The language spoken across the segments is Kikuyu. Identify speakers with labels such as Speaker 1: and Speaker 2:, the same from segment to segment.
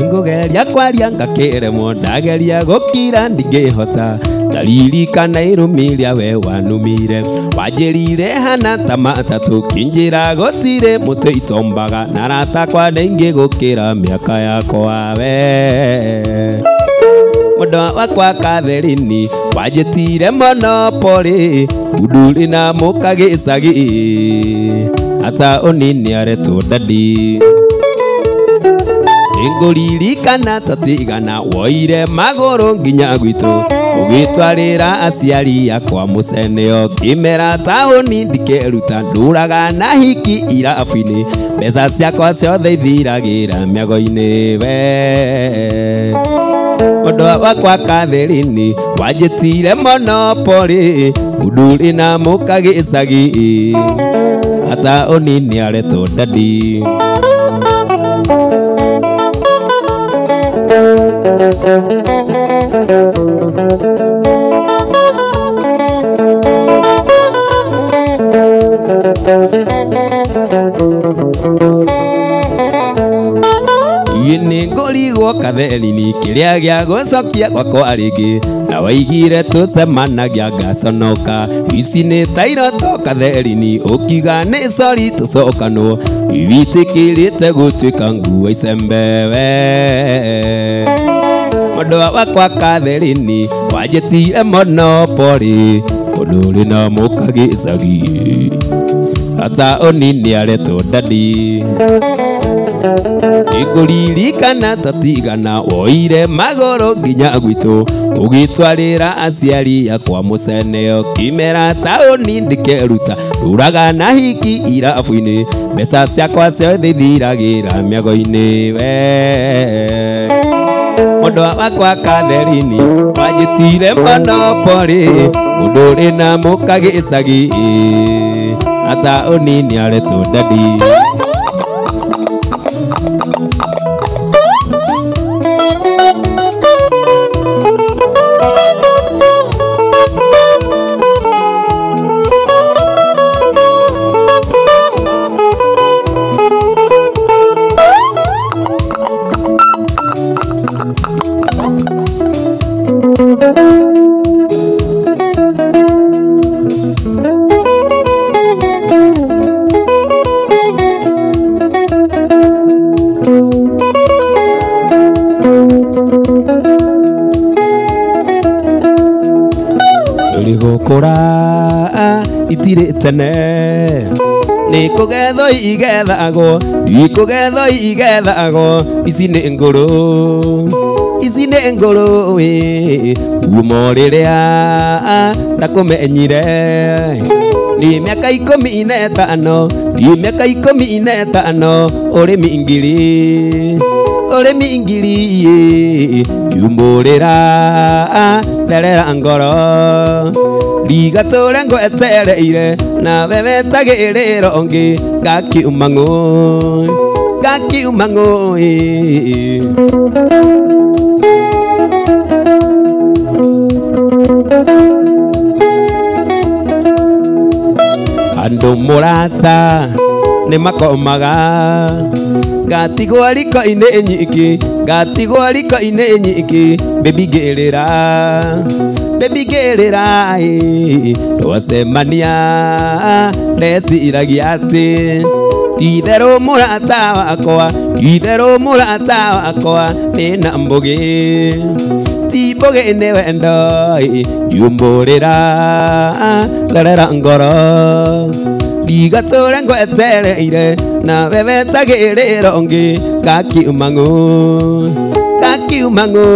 Speaker 1: Ngũgeria kwaria ngakĩremwo ndageria gũkira ndingĩhota ndaririkana irũmi rĩa we wanumire wanjĩrire hana ta matatũ kĩnjĩra gũtirĩ mũtĩ itombaga na arata akwa nĩ aingĩ gũkĩra mĩaka yakwa we mũndũ wakwa Catherine wanjĩtire monopoly ndurĩ na mũka gĩcagi ata ũnini aretwo daddy Nĩngũririkana tũtigana woire magũrũ nginya gwitũ ũgĩtwarĩra aciari akwa mũceneo ngĩmera taũni ndikeruta ndũraga na hiki irabu-inĩ mbeca ciakwa ciothe ithiragĩra mĩago-inĩ we mũndũ wakwa Catherine wanjĩtire monopoly ndurĩ na mũka gĩcagi ata ũnini aretwo daddy. Nĩngũrigwo Catherine kĩrĩa gĩa gũcokia gwakwa rĩngĩ na waigire tũcemanagia ngaconoka ici nĩ ta iroto Catherine ũkiuga nĩ sorry tũcokanwo wĩtĩkĩrĩte gũtuĩka nguo icembe we mũndũ wakwa Catherine wanjĩtire monopoly ũndũ ũrĩ na mũka gĩcagi ata ũnini aretwo daddy. Nĩngũririkana tũtigana woire magũrũ nginya gwitũ ũgĩtwarĩra aciari akwa mũceneo ngĩmera taũni ndikeruta ndũraga na hiki irabu-inĩ mbeca ciakwa ciothe ithiragĩra mĩago-inĩ we mũndũ wakwa Catherine wanjĩtire monopoly mũndũ ũrĩ na mũka gĩcagi ata ũnini aretwo daddy. Gũkũra itirĩ tene nĩ kũgethwo igethagwo ikũgethwo igethagwo ici nĩ ngũrũ ici nĩ ngũrũ kuma rĩrĩa ndakũmenyire nĩ mĩaka 15 nĩ mĩaka 15 ũrĩmi ngiri ũrĩmi ngiri yumũrĩra therera ngoro ndigatũre ngwetereire nawe wetagĩrĩro ũngĩ ngakiuma ng'ũĩ ngakiuma ng'ũĩ. Andũ mũrata nĩ makomaga ngatigwo riko-inĩ nyiki ngatigwo riko-inĩ nyiki baby ngĩrĩra baby ngĩrĩra twacemania ndeciragia atĩ ti-itherũ mũrata wakwa ti-itherũ mũrata wakwa ndĩna mbũgĩ ti mbũgĩ nĩ wendo nyumbũrĩra therera ngoro ndigatũre ngwetereire nawe wetagĩrĩro ũngĩ ngakiuma ng'ũ ngakiuma ng'ũ.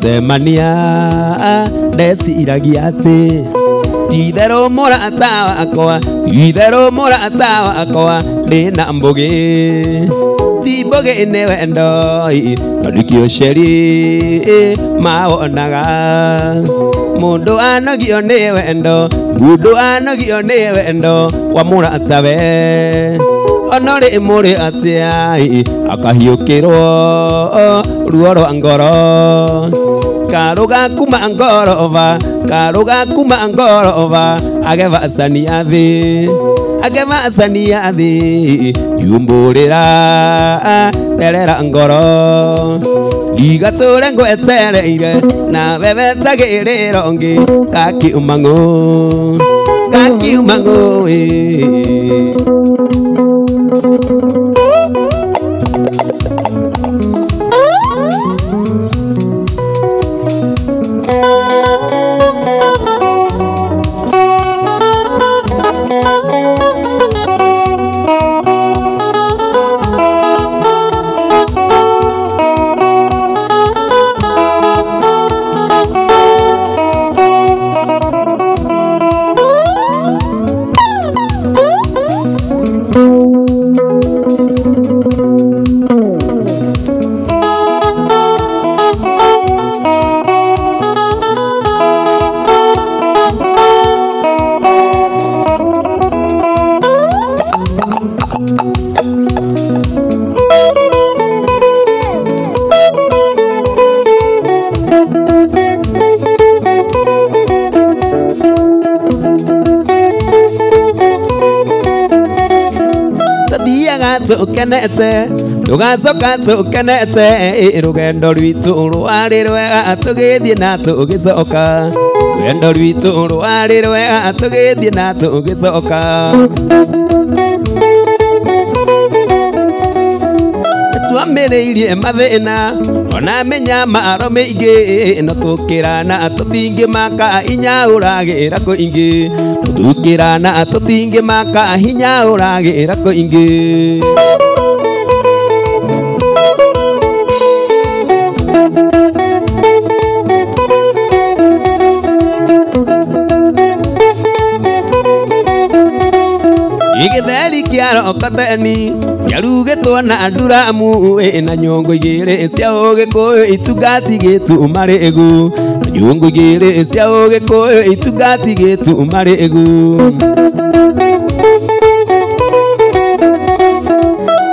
Speaker 1: Twacemania ndeciragia atĩ ti itherũ mũrata wakwa, itherũ mũrata wakwa ndĩna mbũgĩ, ti mbũgĩ nĩ wendo no nĩkĩo ceri mawonaga. Mũndũ anogio nĩ wendo, mũndũ anogio nĩ wendo wa mũratawe, ona rĩ mũrĩ atĩa akahiũkĩrwo ruo rwa ngoro. Karuga kuma ngorova, karuga kuma ngorova, agevacania thĩ, agevacania thĩ, yumbũrĩra terera ngoro. Ndigatũre ngwetereire nawe wetagĩrĩra ũngĩ, gakiuma ng'ũ, gakiuma ng'ũ ĩ. Tukenete tugacoka tukenete, rũgendo rwitũ rwarĩ rwega tũgĩthiĩ na tũgĩcoka, rũgendo rwitũ rwarĩ rwega tũgĩthiĩ na tũgĩcoka. Twambĩrĩirie mathĩna ona mĩnyamaro mĩingĩ, no tũkĩrana tũtingĩmaka hinya ũragĩra kũingĩ, tũkĩrana tũtingĩmaka hinya ũragĩra kũingĩ. Gĩtheri kĩa rokoteni kĩarugĩtwo na nduramu, na nyũngũ igĩrĩ cia ũgĩkũyũ itungatigĩtuma rĩgu, na nyũngũ igĩrĩ cia ũgĩkũyũ itungatigĩtuma rĩgu.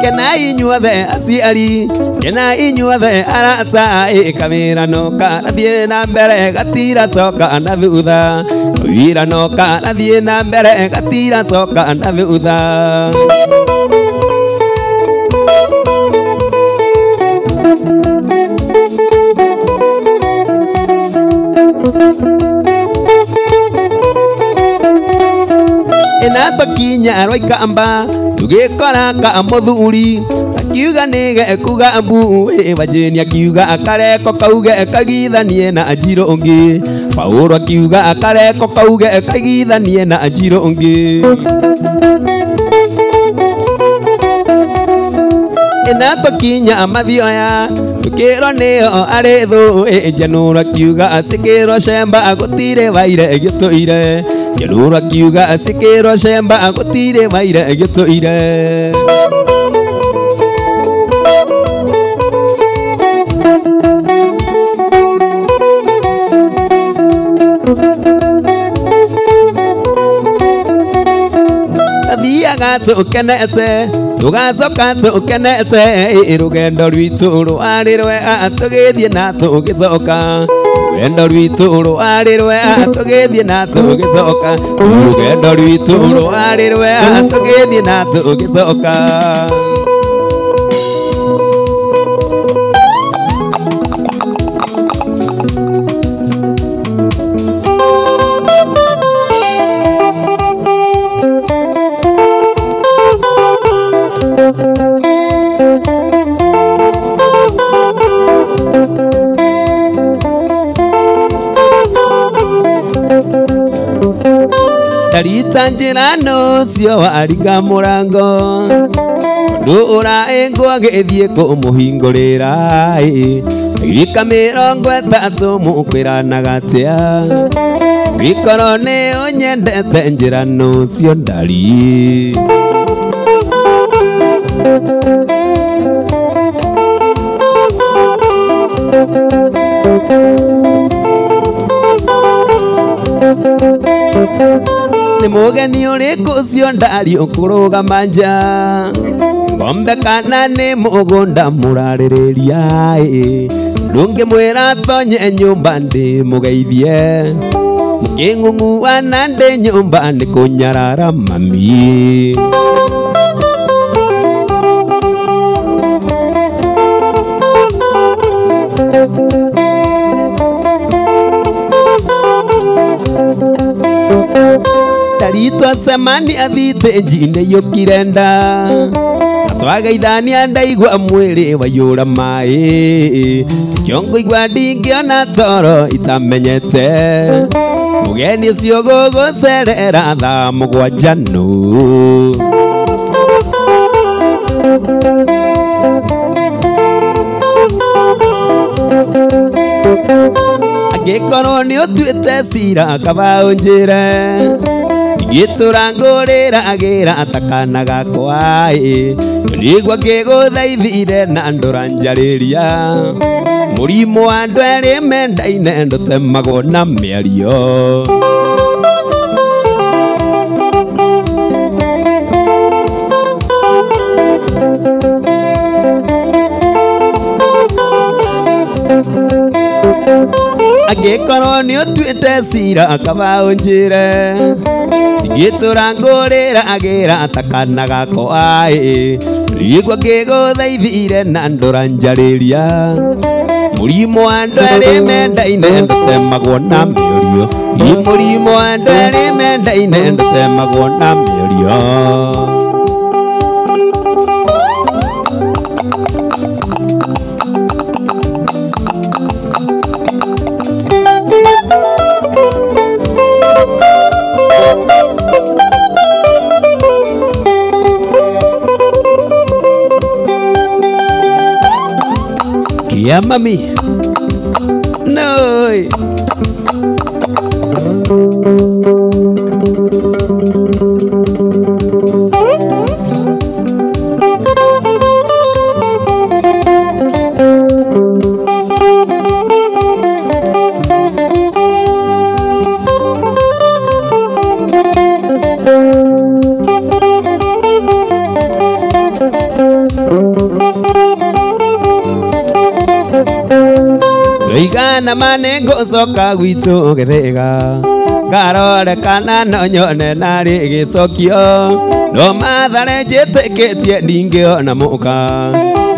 Speaker 1: Kenai inyuothe aciari, kenai inyuothe arata, kawĩra no karathiĩ na mbere gatiracoka na thutha, kawĩra no karathiĩ na mbere gatiracoka na thutha. Ĩna tũkinya Rwaikamba tũgĩkora ka mũthuri akiuga nĩgekuga mbu, Wajeni akiuga akareko kauge kagithanie na njirũ ũngĩ, Paũlũ akiuga akareko kauge kaigithanie na njirũ ũngĩ. Ĩna tũkinya Mathioya tũkĩrwo nĩo arĩ thũ, Njanũrũ akiuga acikĩrwo cemba gũtirĩ waire gĩtũire, Njanũrũ akiuga acikĩrwo cemba gũtirĩ waire gĩtũire. Thiaga tũkenete tũgacoka tũkenete, rũgendo rwitũ rwarĩ rwega tũgĩthiĩ na tũgĩcoka, rũgendo rwitũ rwarĩ rwega tũgĩthiĩ na tũgĩcoka, rũgendo rwitũ rwarĩ rwega tũgĩthiĩ na tũgĩcoka. Ndarita njĩra ũcio waringa mũrango, ũndũ ũraĩngwo agĩthiĩ kũmũhingũrĩra. Mĩaka 30 mũkwĩranaga atĩa Gĩkorwo nĩ ũnyendete njĩra nũcio ndari Nĩ mũgeni ũrĩkũ ũcio ndari ũkũrũgama nja Ng'ombe kana nĩ mũgũnda mũrarĩrĩria Ndũngĩmwĩra tonye nyũmba ndĩmũgeithie Mũkĩng'ung'uana ndĩ nyũmba nĩ kũnyarara mami Ndaritwa cemani athitĩnji-inĩ yũkire nda Twagaithania ndaigua mwĩrĩ waiyũra maĩ Kĩongo igua ndingĩona toro itamenyete Mũgeni ũcio gũgũcerera thaa 7 nũ Angĩkorwo nĩ ũtuĩte cira kaba ũnjĩre Gĩtũra ngũrĩra agĩra atakana gakwa Nĩgua ngĩgũthaithire na ndũranjarĩria Mũrimũ wa andũ erĩ mendaine ndũtemagwo na mĩario Angĩkorwo nĩ ũtuĩte cira kaba ũnjĩre Gĩtũra ngũrĩra agĩra atakana gakwa Nĩgua ngĩgũthaithire na ndũranjarĩria Mũrimũ wa andũ erĩ mendaine ndũtemagwo na mĩario Mũrimũ wa andũ erĩ mendaine ndũtemagwo na mĩario Yeah, mami. No. Ndoigana mane ngũcoka gwitũ Gĩthĩga Ngarore kana no nyone narĩ gĩcokio No Mathare njĩtĩkĩtie ndingĩona mũka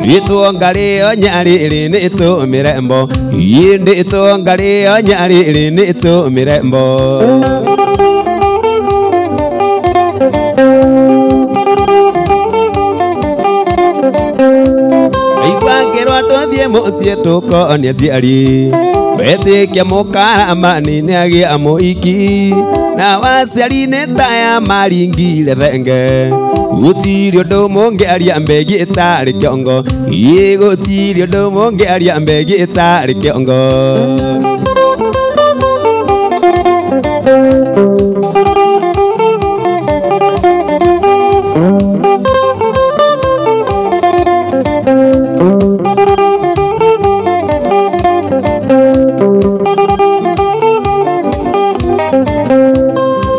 Speaker 1: Ndĩtwo ngarĩo nyarĩrĩ nĩtũ mĩrembo Ndĩtwo ngarĩo nyarĩrĩ nĩtũ mĩrembo Ngĩrwo tũthiĩ mũciĩ tũkonie aciari Wetĩkia mũkaramani nĩagĩa mũiki Na waciari nĩ taya maringire thenge Gũtirĩ ũndũ mũngĩaria mbegi ĩtarĩ kĩongo Gũtirĩ ũndũ mũngĩaria mbegi ĩtarĩ kĩongo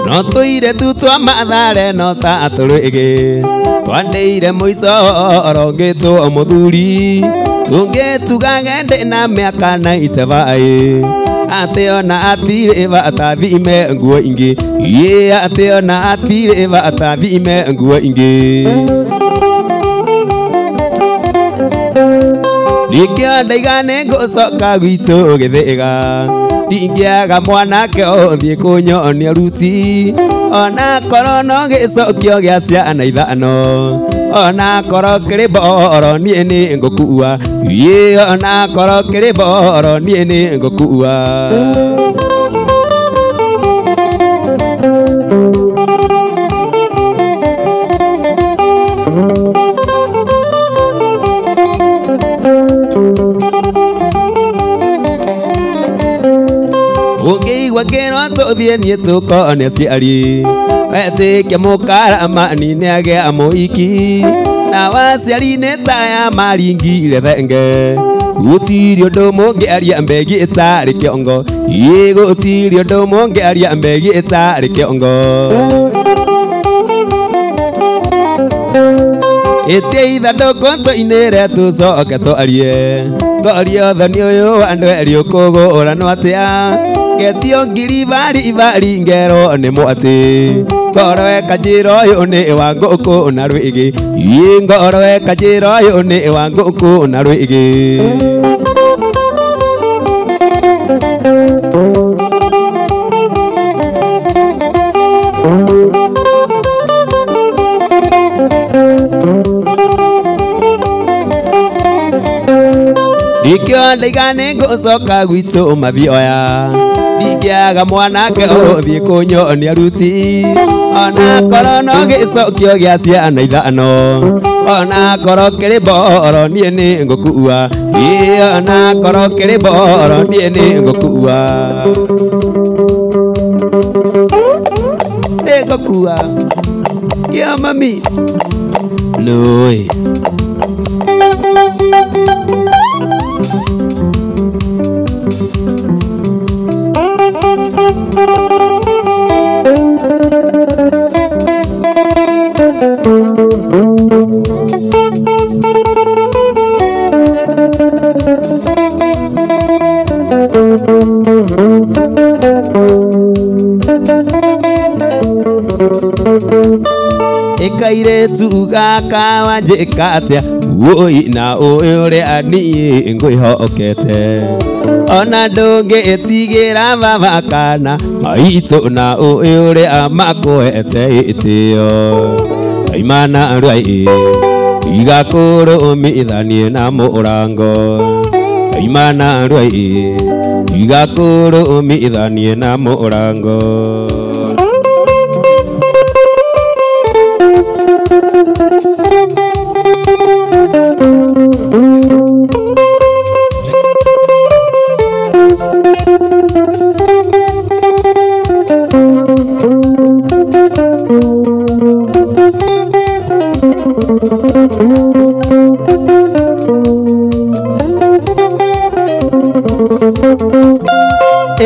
Speaker 1: No tũire tu twa Mathare no ta tũrĩgĩ Twandĩire mũico orongĩtwo mũthuri Tũngĩtugage ndĩ na mĩaka na itebaĩ Atĩ ona atirĩ bata thime nguo ingĩ Atĩ ona atirĩ bata thime nguo ingĩ Nĩkĩo ndaiga nĩngũcoka gwitũ Gĩthĩga Ndingĩaga mwanake ũthiĩ kũnyonia ruti Ona korwo no gĩcokio gĩa ciana 5 Ona korwo kĩrĩ mboro niĩ nĩ ngũkua Ona korwo kĩrĩ mboro niĩ nĩ ngũkua Ũngĩigua ngĩrwo tũthiĩ niĩ tũkone aciari wetĩkia mũkaramani nĩagĩa mũhiki na waciari nĩ taya maringire thenge gũtirĩ ũndũ mũngĩaria mbegi ĩtarĩ kĩongo ĩ gũtirĩ ũndũ mũngĩaria mbegi ĩtarĩ kĩongo ĩtia ithandũkũ tũinĩre tũcoke twarie ngoria ũthoni ũyũ wa andũ erĩ ũkũgũranwo atĩa ngetio ngiri bari ibari ngerwo nĩ mwatĩ ngoro weka njĩra ũyũ nĩ wa ngũkũ na rwĩgĩ ĩ ngoro weka njĩra ũyũ nĩ wa ngũkũ na rwĩgĩ Ndikĩo ndaiga nĩngũcoka gwitũ mathioya ndingĩaga mwanake ũgũthiĩ kũnyonia ruti ona korwo no gĩcokio gĩa ciana ithano ona korwo kĩrĩ mboro niĩ nĩngũkua ĩ ona korwo kĩrĩ mboro niĩ nĩngũkua nĩngũkua kĩa mami nũĩ Ĩkairĩtu gaka wanjĩka atĩa wũi na ũĩ ũrĩa niĩ ngwĩhokete ona ndũngĩtigĩra baba kana maitũ na ũĩ ũrĩa makwete gĩtĩo imana rwai igakũrũmithanie na mũrango imana rwai igakũrũmithanie na mũrango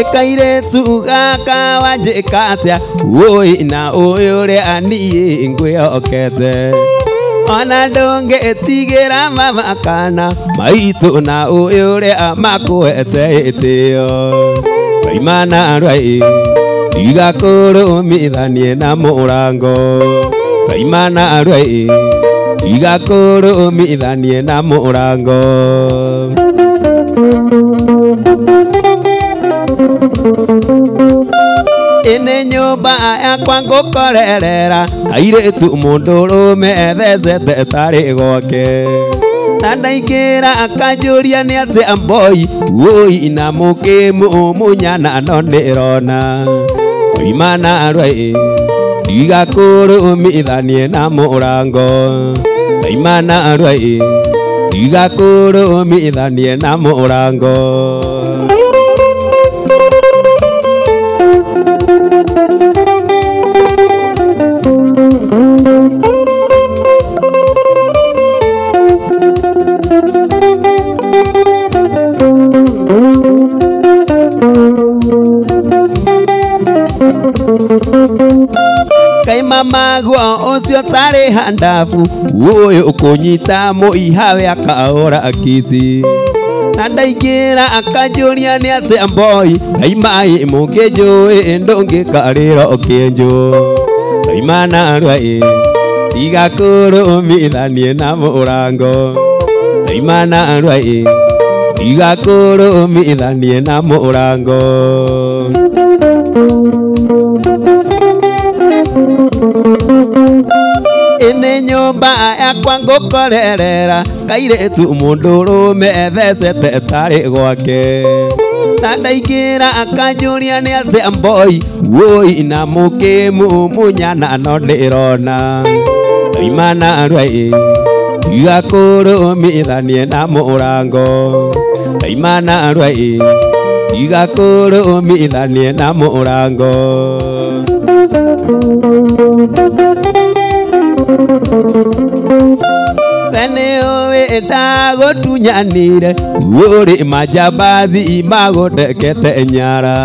Speaker 1: Ĩkairĩtu gaka wanjĩka atĩa wũi na ũĩ ũrĩa niĩ ngwĩhokete ona ndũngĩtigĩra mama kana maitũ na ũĩ ũrĩa makwete gĩtĩo imana rwai igakũrũmithanie na mũrango imana rwai igakũrũmithanie na mũrango Ĩnĩ nyũmba yakwa ngũkorerera kairĩtu mũndũrũme ethecete tarĩ gwake na ndaingĩra akanjũria nĩ atĩa mboi wũi na mũkĩmumunyana no nĩrona imana rwai igakũrũmithanie na mũrango imana rwai igakũrũmithanie na mũrango Kai mama guo ũcio tarĩ handabu ũyũ ũkũnyita mũihawe akaora akici na ndaingĩra akanjũria nĩ atĩa mboi kai maĩ mũngĩnjũĩ ndũngĩkarĩra ũkĩnjũ imana rwai igakũrũmithanie na mũrango imana rwai igakũrũmithanie na mũrango Ĩnĩ nyũmba yakwa ngũkorerera kairĩtu mũndũrũme ethecete tarĩ gwake na ndaingĩra akanjũria nĩ atĩa mboi wũi na mũkĩmumunyana no ndĩrona imana rwai igakũrũmithanie na mũrango imana rwai Ndigakũrũmithanie na mũrango. We nĩũĩ ndagũtunyanire, ũrĩ majambazi magũthekete nyara.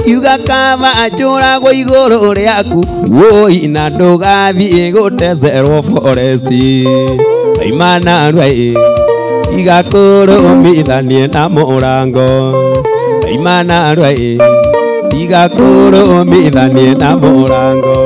Speaker 1: Kiuga kaba njũragwo igũrũ rĩaku, wũi na ndũgathiĩ gũtecerwo foresti. Imana rwai, ndigakũrũmithanie na mũrango. Imana rwai, ndigakũrũmithanie na mũrango.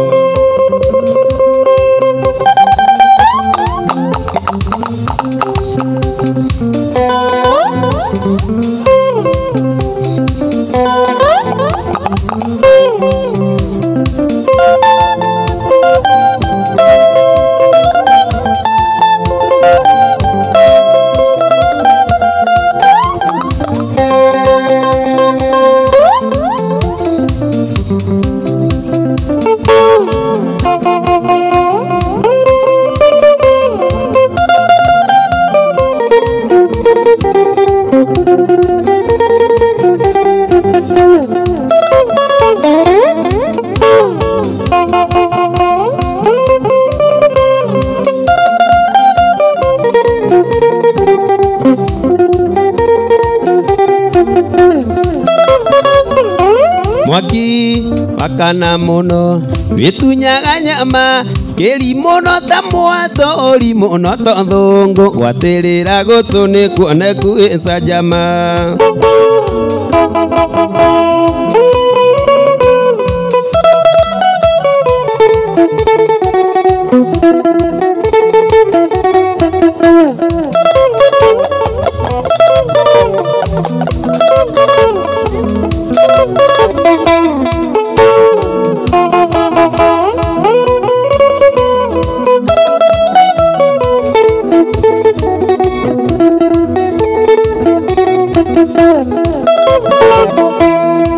Speaker 1: Mwaki wakana muno witunyaga nyama kĩri mũno ta mwato ũri mũno ta thũngũ gwatĩrĩra gũtũ nĩ kuoneku ĩcanjama.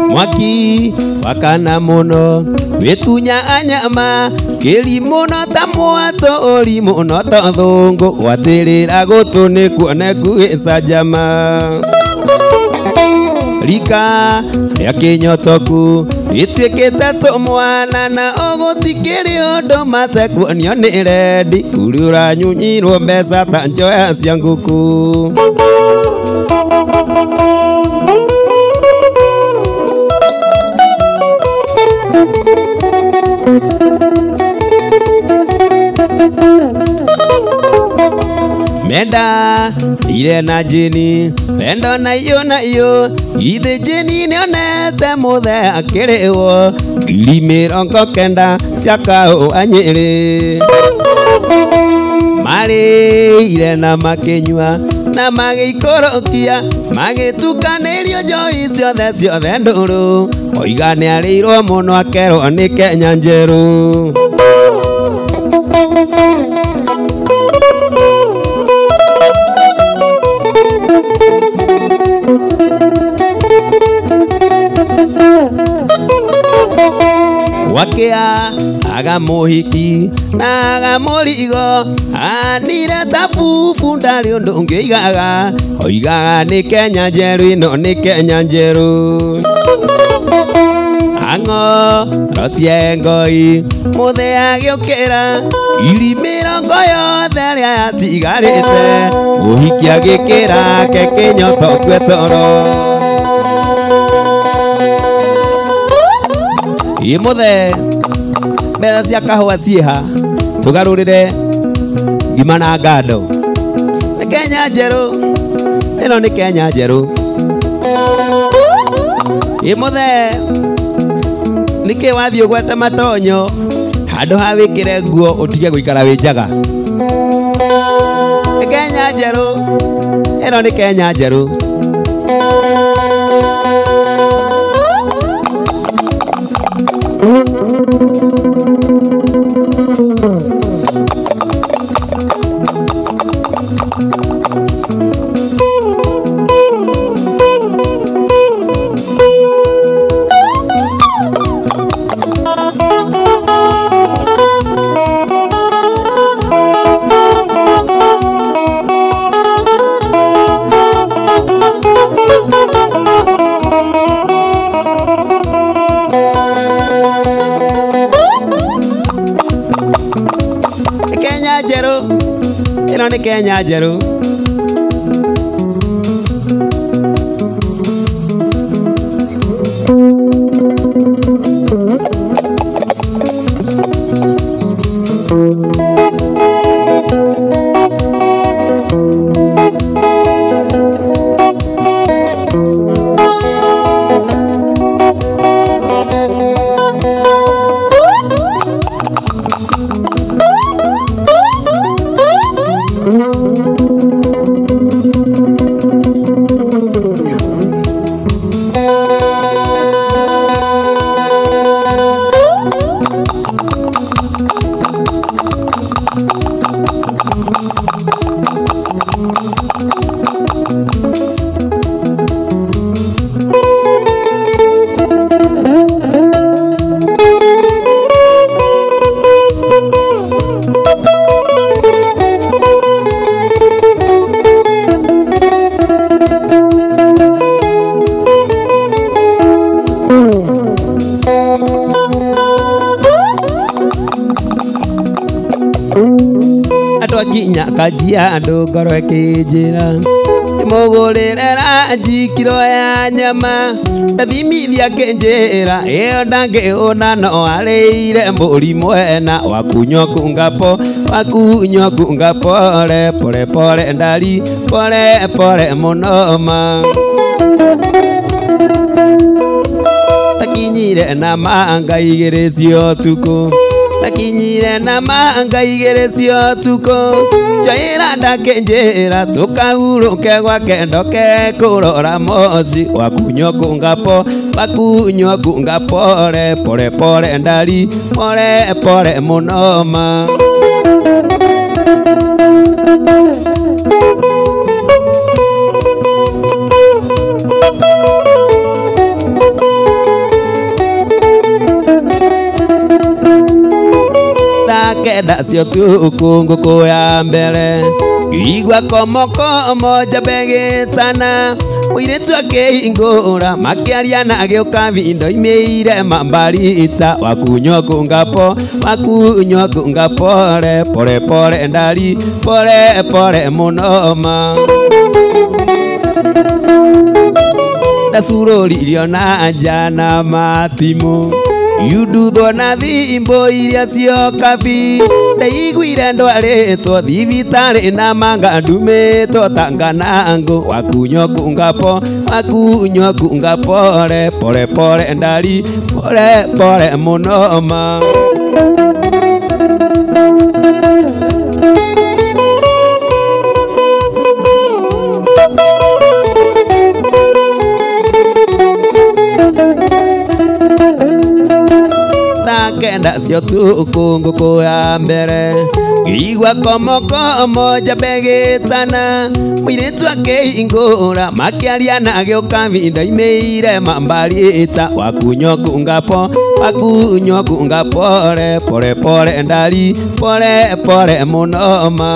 Speaker 1: Mwaki wakana mũno wĩtunyaga nyama kĩri mũno ta mwato ũri mũno ta thũngũ gwatĩrĩra gũtũ nĩ kuoneku ĩcanjama. Rika rĩa kĩnyotoku rĩtuĩkĩte tũmwana na ũgũtikĩrĩ ũndũ matekuonio nĩ rendi ũrĩ ũranyunyirwo mbeca ta njoya cia ngũkũ. Menda ire na jini mendo na iyo na iyo ithe jini nĩonete mũthe akĩrĩwo 90,000 cia kaũ anyĩrĩ. Marĩire na makĩnyua na magĩikũrũkia magĩtukanĩrio njohi ciothe ciothe ndũrũ oiga nĩarĩirwo mũno akerwo nĩ Kenya njerũ. Wakĩa aga mũhiki na aga mũrigo anire ta bubu ndarĩ ũndũ ũngĩigaga oigaga nĩ Kenya njerũ ĩno nĩ Kenya njerũ. Ang'o rotie ngoi mũthee agĩũkĩra iri mĩrongo yothe ĩrĩa yatigarĩte mũhiki agĩkĩra ke kĩnyotokue toro. Ĩ mũthee mbeca cia kahũa ciĩha tũgarũrĩre ngima na ngando. Nĩ Kenya njerũ ĩno nĩ Kenya njerũ. Ĩ mũthee nĩkĩ wathiĩ ũgwete matonyo handũ ha wĩkĩre nguo ũtige gũikara wĩ njaga. Nĩ Kenya njerũ ĩno nĩ Kenya njerũ. Ĩno nĩ Kenya njerũ. Twakinya Kajiado ngoro ĩkĩnjĩra ndĩmũgũrĩre ranji kiro ya nyama ndathimithia akĩnjĩra ĩyo ndangĩhũna no arĩire mbũri mwena wakunywa kungapo wakunywa kunga pole pole pole ndari pole pole mũno ma ndakinyire na manga igĩrĩ cia ũtukũ ndakinyire na manga igĩrĩ cia ũtukũ njoĩra ndakĩnjĩra tũkahurũke gwake ndoke kũrora moci wakunywa kungapo wakunywa kunga pole pole pole ndari pole pole mũno ma kenda cia ũtukũ ngũkũ ya mbere ngĩigua komokomo njambe gĩtana mũirĩtu akĩhingũra makĩaria na agĩũka vindoimĩire mambarita wakunywa kungapo wakunywa kunga pole pole pole ndari pole pole mũno ma ndacurũririo na nja na matimũ yunduthwo na thimbo iria ciokabi ndaiguire ndwarĩtwo thibitarĩ na manga ndumĩtwo tanganangũ wakunywa kungapo wakunywa kunga pole pole pole ndari pole pole mũno ma kenda cia ũtukũ ngũkũ ya mbere ngĩigua komokomo njambe gĩtana mũirĩtu akĩhingũra makĩaria na agĩũka vindoimĩire mambarita wakunywa kungapo wakunywa kunga pole pole pole ndari pole pole mũno ma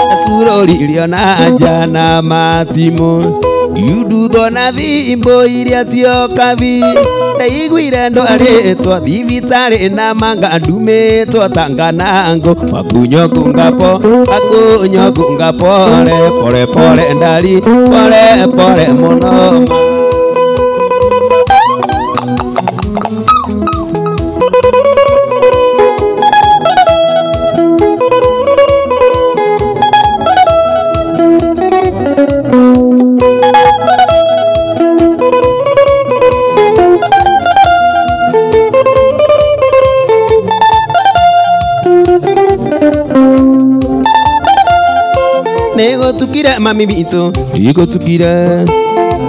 Speaker 1: ndacurũririo na nja na matimũ yunduthwo na thimbo iria ciokabi ndaiguire ndwarĩtwo thibitarĩ na manga ndumĩtwo tanganangũ wakunywa kungapo wakunywa kunga pole pole pole ndari pole pole mũno ma Nĩgũtukire mami witũ nĩgũtukire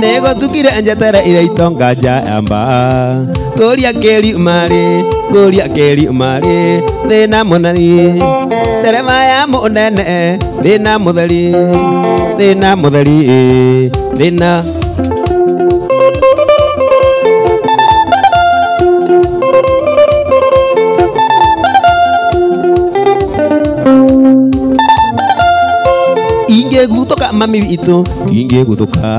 Speaker 1: nĩgũtukire njetereire itonga njamba ngũria kĩri marĩ ngũria kĩri marĩ thĩna mũnene ndereba ya mũnene thĩna mũtheri thĩna mũtheri thĩna Ingĩguthũka mami witũ, ingĩguthũka,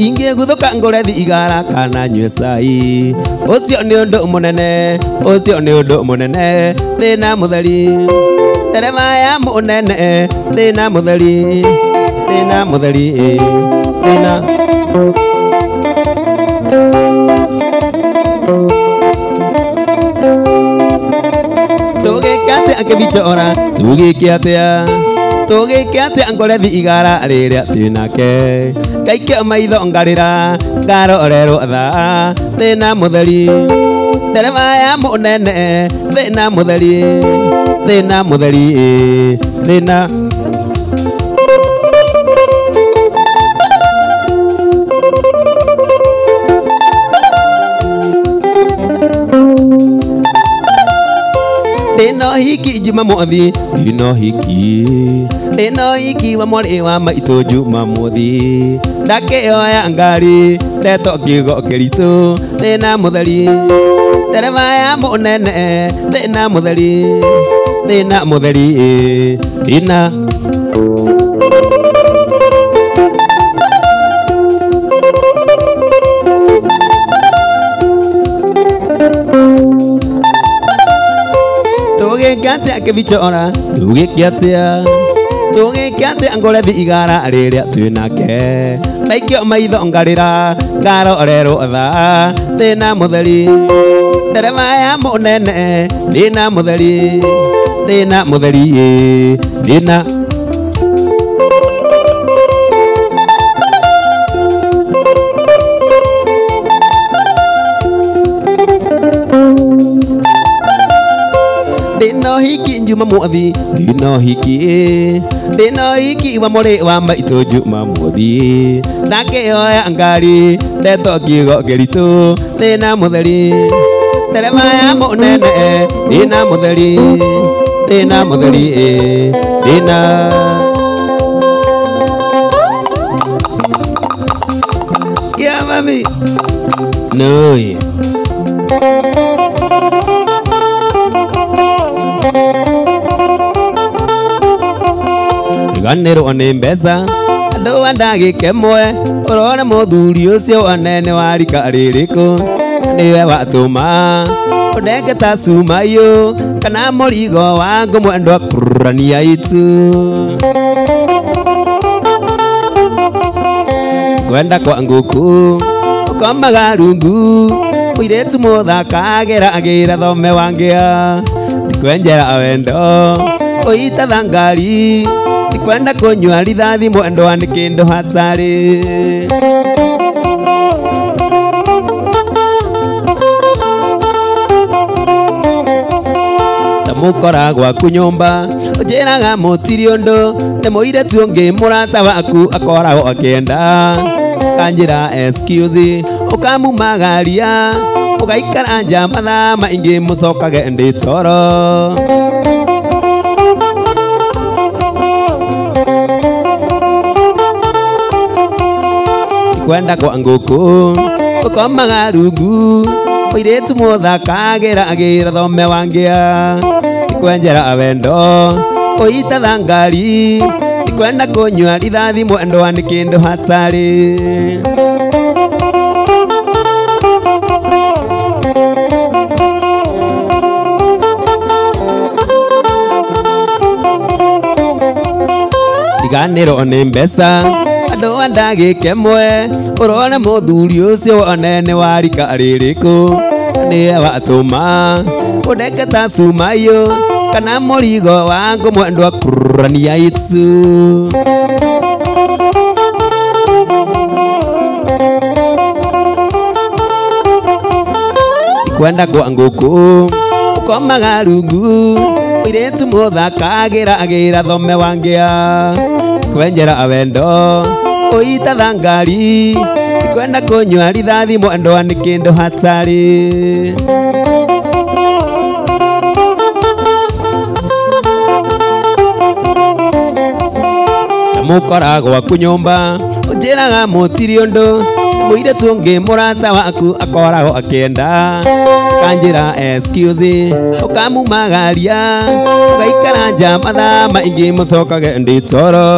Speaker 1: ingĩguthũka ngũre thigara kana nyue cai. Ũcio nĩ ũndũ mũnene, ũcio nĩ ũndũ mũnene, thĩna mũtheri. Ndereba ya mũnene, thĩna mũtheri, thĩna mũtheri, thĩna. Tũgĩke atĩa kĩbichora, tũgĩke atĩa, tũgĩke atĩa ngũre thigara rĩrĩa twĩnake. Ngaikio maitho ngarĩra, ngarorerwo thaa, thĩna mũtheri. Ndereba ya mũnene, thĩna mũtheri, thĩna mũtheri, thĩna. Ndĩna hiki Jumamothi, ndĩna hiki, ndĩna hiki wa mwarĩ wa maitũ Jumamothi. Ndakĩoya ngari, ndeto kiugo kĩritũ, thĩna mũtheri. Ndereba ya mũnene, thĩna mũtheri, thĩna mũtheri, thĩna. Tũgĩke atĩa kĩbichora, tũgĩke atĩa, tũgĩke atĩa ngũre thigara rĩrĩa twĩnake. Ndaikio maitho ngarĩra, ngarorerwo thaa, thĩna mũtheri. Ndereba ya mũnene, thĩna mũtheri, thĩna mũtheri, thĩna. Ndĩna hiki Jumamothi, ndĩna hiki, ndĩna hiki wa mwarĩ wa maitũ Jumamothi. Ndakĩoya ngari, ndeto kiugo kĩritũ, thĩna mũtheri. Ndereba ya mũnene, thĩna mũtheri, thĩna mũtheri, thĩna. Yeah, mami. No. Riganĩrwo nĩ mbeca, andũ a ndagĩka ĩmwe, ũrore mũthuri ũcio anene wa rika rĩrĩkũ, nĩwe watũma ũndenge ta cuma iyũ, kana mũrigo wa ngũmwendwa kũrania itu. Kwenda kwa ngũkũ, ũkomaga rungu, mũirĩtu mũthaka agera thome wangĩa, ndikwenjera wendo, ũitatha ngari, ndikwenda kũnyua rithathi mwendwa nĩ kĩndũ hatarĩ. Ndamũkora gwaku nyũmba, ũnjĩraga mũtirĩ ũndũ, nĩ mũirĩtu ũngĩ mũrata waku akoragwo akĩenda. Kanjĩra excuse, ũkamumagaria, ũgaikara nja mathaa maingĩ mũcokage ndĩ toro. Kwenda kwa ngũkũ, ũkomaga rungu, mũirĩtu mũthaka agera thome wangĩa, ndikwenjera wendo, ũitatha ngari, ndikwenda kũnyua rithathi mwendwa nĩ kĩndũ hatarĩ. Ndiganĩrwo nĩ mbeca, andũ a ndagĩka ĩmwe, ũrore mũthuri ũcio wone nĩ wa rika rĩrĩkũ, nĩwe watũma ũndenge ta cuma iyũ, kana mũrigo wa ngũmwendwa kũrania itu. Kwenda kwa ngũkũ, ũkomaga rungu, mũirĩtu mũthaka agera thome wangĩa, kwenjera wendo, ũitatha ngari, ndikwenda kũnyua rithathi mwendwa nĩ kĩndũ hatarĩ. Ndamũkora gwaku nyũmba, ũnjĩraga mũtirĩ ũndũ, Mũirĩtu ũngĩ mũrata waku akoragwo akĩenda kanjĩra excuse ũkamumagaria ũgaikara nja mathaa maingĩ mũcokage ndĩ toro.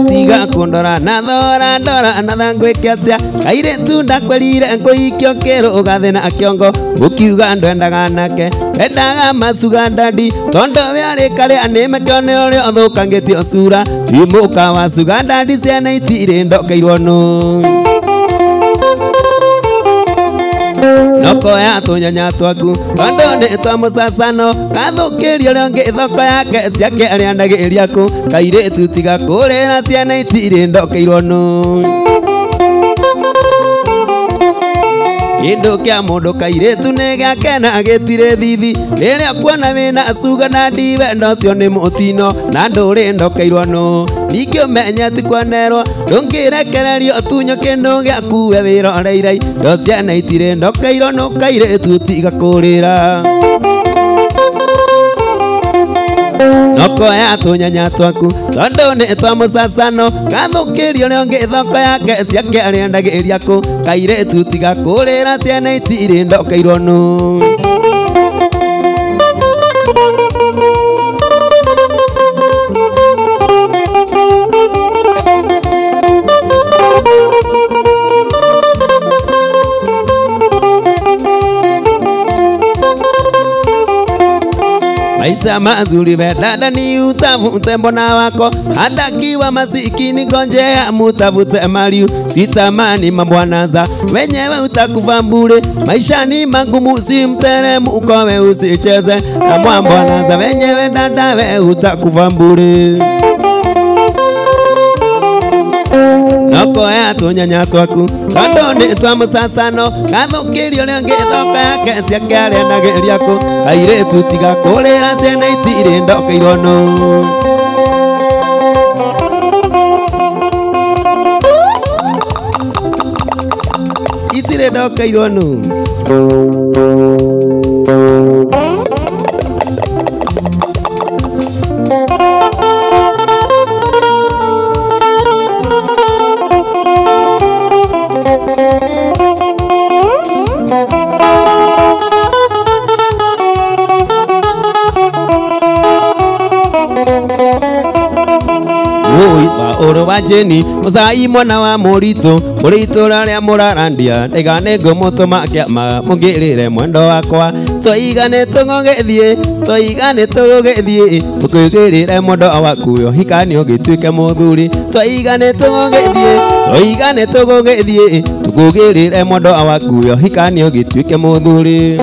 Speaker 1: Tiga kundora na thora ndora na thangwĩke atĩa kairĩtu ndakwĩrire ngũikio kĩrũgathĩ na kĩongo ũkiuga ndwendaga nake endaga macuga ndandi tondũ we arĩ karĩa nĩmekĩo nĩ ũrĩa ũthũkangĩtio cura imũka wa cuga ndandi ciana itirĩ ndokeirwo nũ nokoya tũnyanya twaku tondũ nĩ twa mũcacano gathũkĩria ũrĩa ũngĩ thoko yake ciake arĩandagĩria kũ kairĩtu tiga kũrĩra ciana itirĩ ndokeirwo nũ kĩndũ kĩa mũndũ kairĩtu nĩ gĩake na gĩtirĩ thithi rĩrĩa kuona wĩna cuga na ndiwenda ũcio nĩ mũtino na ndũrĩ ndokeirwo nũ ningĩ ũmenye ti kwanerwo ndũngĩrekererio ũtunywo kĩndũ gĩaku we wĩroreire ndo ciana itirĩ ndokeirwo nũ kairĩtu tiga kũrĩra nokoya tũnyanya twaku tondũ nĩ twa mũcacano gathũkĩria ũrĩa ũngĩ thoko yake ciake arĩandagĩria kũ kairĩtu tiga kũrĩra ciana itirĩ ndokeirwo nũ. Maisha mazuri we dada ni utafute mbona wako hata kiwa masikini gonjea mutafute maliu sitamani mabwana wenyewe utakufa bure maisha ni magumu si mteremko we usicheze na mabwana wenyewe dada we utakufa bure. Nokoya tũnyanya twaku tondũ nĩ twa mũcacano gathũkĩria ũrĩa ũngĩ thoko yake ciake arĩandagĩria kũ kairĩtu tiga kũrĩra ciana itirĩ ndokeirwo nũ. Itirĩ ndokeirwo nũ. Oro wa Jeni mucai mwana wa mũritũ mũrĩ itũra rĩa mũrarandia ndaiga nĩ ngũmũtũma kĩama mũngĩrĩre mwendo wakwa twoiga nĩ tũgũgĩthiĩ twoiga nĩ tũgũgĩthiĩ tũkĩgĩrĩre mwendo waku ũhikani ũgĩtuĩke mũthuri twoiga nĩ tũgũgĩthiĩ twoiga nĩ tũgũgĩthiĩ tũkũgĩrĩre mwendo waku ũhikani ũgĩtuĩke mũthuri.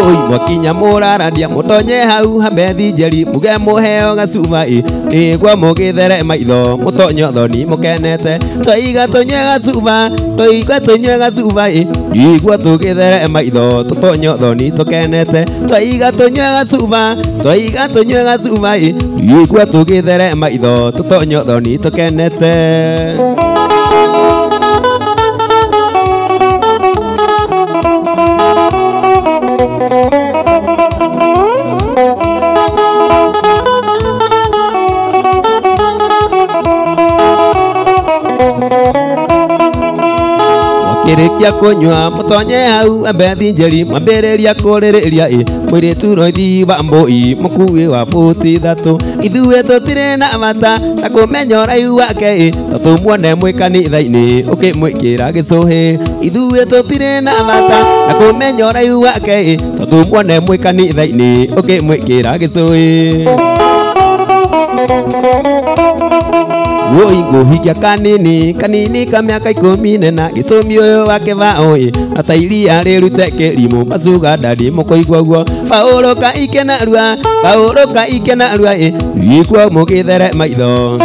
Speaker 1: Oi mwakinya mũrarandia mũtonye hau hamethi njeri muge mũheo gacuma ĩ nĩguo mũgĩthere maitho mũtonye thoni mũkenete twoiga tũnyue gacuma twoiga tũnyue gacuma ĩ nĩguo tũgĩthere maitho tũtonye thoni tũkenete twoiga tũnyue gacuma twoiga tũnyue gacuma ĩ nĩguo tũgĩthere maitho tũtonye thoni tũkenete. Makĩrĩkia kũnyua mũtonye hau ambethi njeri mwambĩrĩria kũrĩrĩria ĩ mũirĩtu roithi wa mbũi mũkuĩ wa buti ithatũ ithuĩ tũtirĩ na bata na kũmenya ũraihu wake ĩ tũtũmuone mwĩ kanitha-inĩ ũkĩmwĩkĩra gĩcũhĩ ithuĩ tũtirĩ na bata na kũmenya ũraihu wake ĩ tũtũmuone mwĩ kanitha-inĩ ũkĩmwĩkĩra gĩcũhĩ. Woi ngũhikia kanini kanini ka mĩaka 14 gĩtũmi ũyũ wake baũ ata iria rĩrute kĩrimũ macuga ndari mũkũigua guo baũrũka ikenarua baũrũka ikenarua ĩ rwikuo mũgĩthere maitho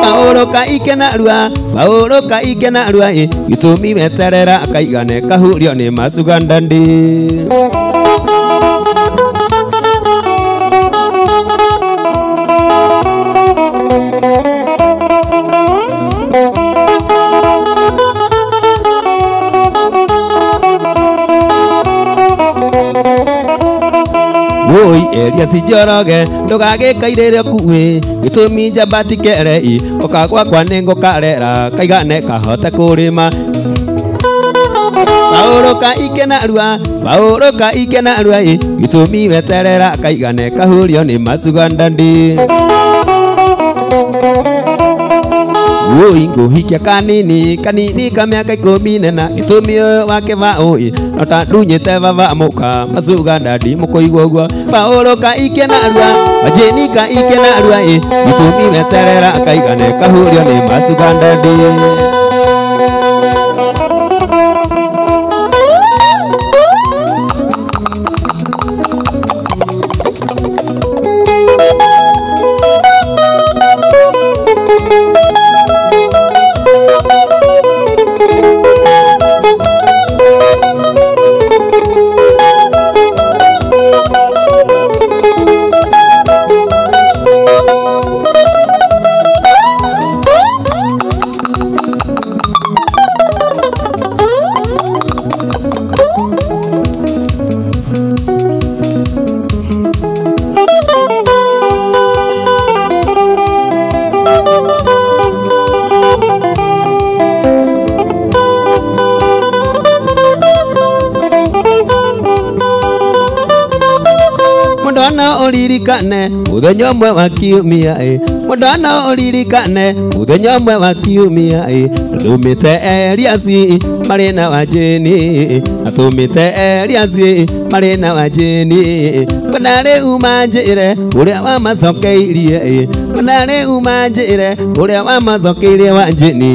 Speaker 1: baũrũka ikenarua baũrũka ikenarua ĩ gĩtũmi weterera akaigane kahurio nĩ macuga ndandi. Woi Elias Njoroge ndũgagĩkairĩre kuĩ gĩtũmi njamba ti kerei ũka gwakwa nĩngũkarera kaigane kahote kũrĩma baũrũka ikenarua baũrũka ikenarua ĩ gĩtũmi weterera kaigane kahurio nĩ macuga ndandi. Woi ngũhikia kanini kanini ka mĩaka 14 gĩtũmi ũyũ wake baũ ĩ no ta ndunyĩte baba mũka macuga ndandi mũkũigua ũguo baũrũka ikenarua majĩnika ikenarua ĩ gĩtũmi weterera kaigane kahurio nĩ macuga ndandi. Mũndũ ũririkane mũthenya ũmwe wa kiumia ĩ mũndũ ũririkane mũthenya ũmwe wa kiumia ĩ ndũmĩte Elias marĩ na Wanjĩni atũmĩte Elias marĩ na Wanjĩni kwenda rĩu manjĩre ũrĩa wamacokeirie ĩ kwenda rĩu manjĩre ũrĩa wamacokeirie Wanjĩni.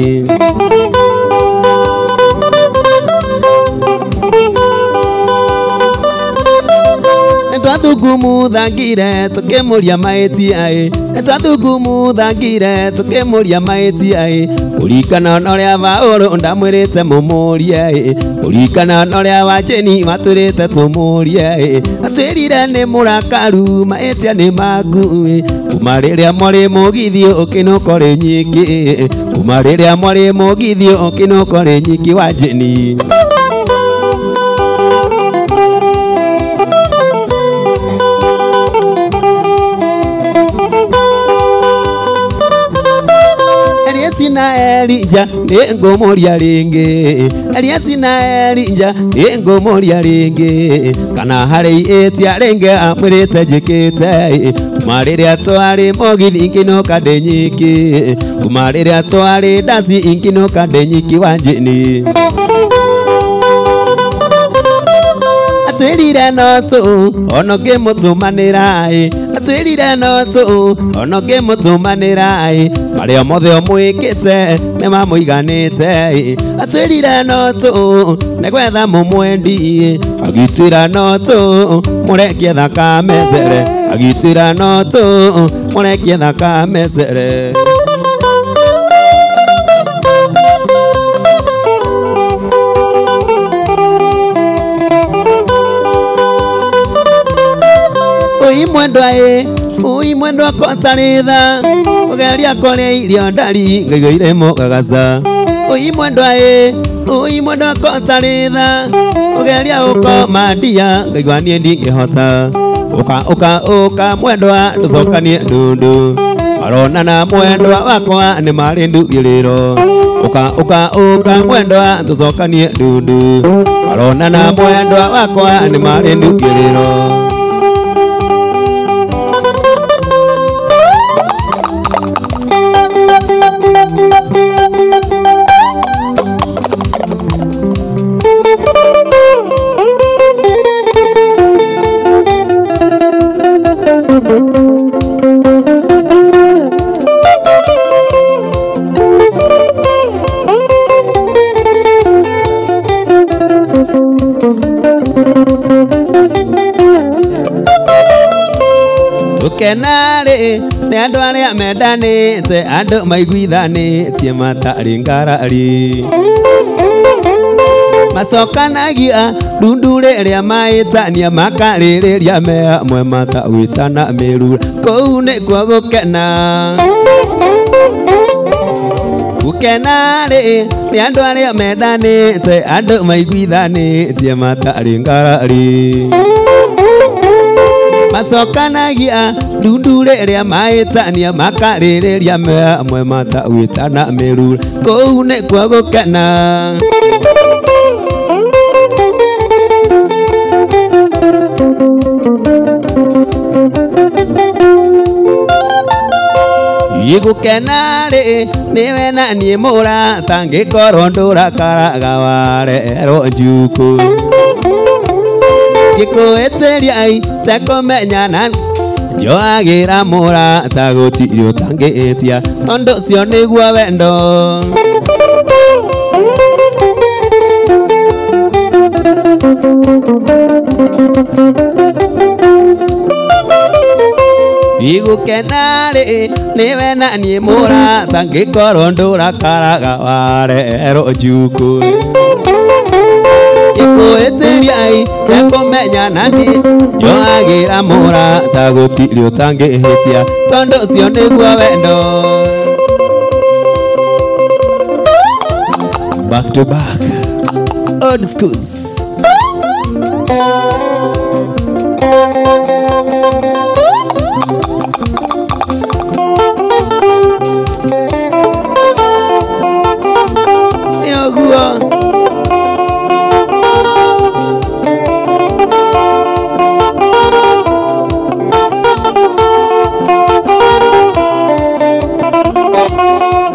Speaker 1: Nĩtwathungumuthangire tũkĩmũria mahĩtia ĩ nĩtwathungumuthangire tũkĩmũria mahĩtia ĩ kũringana na ũrĩa Baũrũ ndamwĩrĩte mũmũrie ĩ kũringana na ũrĩa Wanjĩni watwĩrĩte tũmũrie ĩ atwĩrire nĩ mũrakaru mahĩtia nĩ maku ĩ kuma rĩrĩa mwarĩ mũgithi ũkĩnũka ũrĩ nyingĩ kuma rĩrĩa mwarĩ mũgithi ũkĩnũka ũrĩ nyingĩ Wanjĩni. Elias na Elija nĩngũmũria rĩngĩ Elias na Elija nĩngũmũria rĩngĩ kana harĩ ĩtia rĩngĩ amwĩrĩte njĩkĩte kuma rĩrĩa twarĩ mũgithi ngĩnũka ndĩ nyiki kuma rĩrĩa twarĩ ndaci ngĩnũka ndĩ nyiki Wanjĩni. Atwĩrire no tũ ona ũngĩmũtũmanĩra ĩ atwĩrire no tũ ona ũngĩmũtũmanĩra ĩ marĩa mothe ũmwĩkĩte nĩmamũiganĩte ĩ atwĩrire no tũ nĩgwetha mũmwendi agĩtwĩra no tũ mũrekie thakame cere agĩtwĩra no tũ mũrekie thakame cere. Ui mwendwa ĩ ui mwendwa kotarĩ tha ũgeria kũrĩa irio ndari ngaigĩire mũgagaca ui mwendwa ĩ ui mwendwa kotarĩ tha ũgeria gũkoma ndia ngaigua niĩ ndingĩhota ũka ũka ũka mwendwa tũcokanie ndundu maronana mwendwa wakwa nĩ marĩ ndugĩrĩro Uka uka uka mwendwa tucokanie ndundu maronana mwendwa wakwa nĩ marĩ ndungĩrĩro. Gũkena-rĩ nĩ andũ arĩa mendanĩte, andũ maiguithanĩtie matarĩ ngarari. Macokanagia ndundu rĩrĩa maĩtania makarĩrĩria me hamwe matagwĩtana mĩrura, kũu nĩkuo gũkena. Gũkena-rĩ nĩ andũ arĩa mendanĩte, andũ maiguithanĩtie matarĩ ngarari. Macokanagia ndundu rĩrĩa maĩtania makarĩrĩria me hamwe matagwĩtana mĩrura, kũu nĩkuo gũkena. Gũkena-rĩ nĩwe na niĩ mũrata, ngĩkorwo ndũrakaraga warerwo njukũ. Ngĩkũĩtĩria itekũmenyana njoagĩra mũrata gũtirĩ ũtangĩĩtia, tondũ ũcio nĩguo wendo. Gũkena-rĩ nĩwe na niĩ mũrata, ngĩkorwo ndũrakaraga warerwo njukũ. Ngĩkũĩtĩria itekũmenyana niĩ njoagĩra mũrata gũtirĩ ũtangĩhĩtia, tondũ ũcio nĩguo wendo. Back to back, old schools.